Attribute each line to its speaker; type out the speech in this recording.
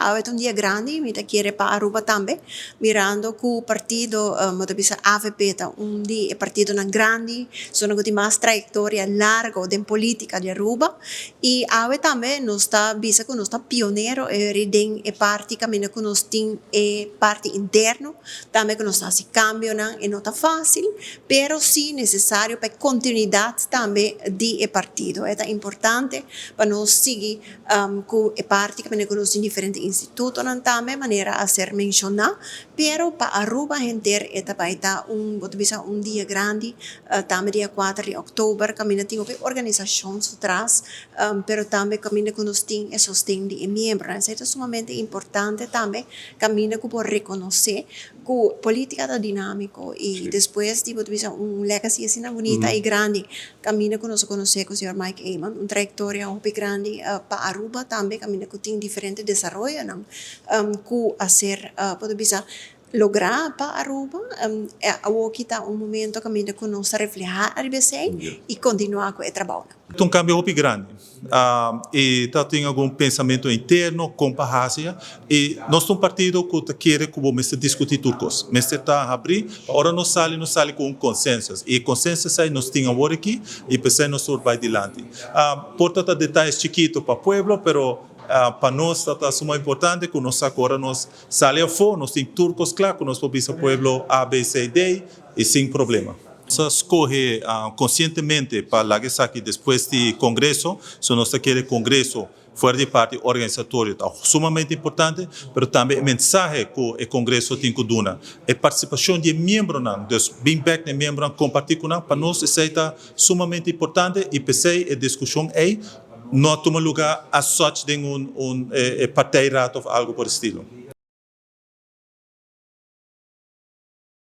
Speaker 1: Awe ta un dia grandi, mi ta kere pa Aruba tambe, mirando cu partido, bo ta bisa avp ta un di e partidonan grandi, esunnan cu tin mas trayectoria largo den politica di Aruba. Y awe tambe nos ta bisa cu nos ta pionero eri den e parti caminda cu nos tin e parti interno, tambe cu nos ta haci cambionan, e no ta facil, pero si necesario pa e continuidad tambe di e partido. E ta importante pa nos sigui cu e parti caminda cu nos tin diferente institutonan tambe manera a ser menciona, pero pa Aruba henter e ta bay ta un, bo ta bisa un dia grandi, tambe dia 4 di october caminda tin hopi organisacion su tras, pero tambe caminda cu nos tin e sosten di e miembronan. Esey ta sumamente importante tambe caminda cu por reconoce cu politica ta dinamico y despues di bo ta bisa un legacy asina bunita y grandi caminda cu nos a conoce cu señor Mike Eman, un trayectoria hopi grandi pa Aruba tambe caminda cu tin diferente desaroyonan cu a ser bo ta bisa logra pa Aruba. Awoki ta un momento caminda cu nos ta refleha ariba esey y continua cu e trabounan.
Speaker 2: Ta un cambio hopi grandi y ta tin algun pensamento interno con pa haci y nos ta un partido cu ta kere cu bo mester discuti tur cos, mester ta habri pa ora nos sali nos sali cu un consensus y e consensus ey nos tin awor aki y pesey nos tur bay dilanti. Por ta ta detayes chikito pa pueblo pero pa nos ta ta suma importante cu nos sa cu ora nos sali afo nos tin tur cos cla cu nos por bisa pueblo A, B, C, D y sin problema. Nos a scoge conscientemente pa laga esaki despues di Congreso, so nos ta kere Congreso fuera di parti organisatorio ta sumamente importante, pero tambe e mensahe cu e Congreso tin cu duna, e participacion di e miembronan, dus bin bek na e miembronan, comparti cu nan, pa nos esey ta sumamente importante y p'esey e discusion ey no a tuma lugar as such den un partijraad of algo por estilo.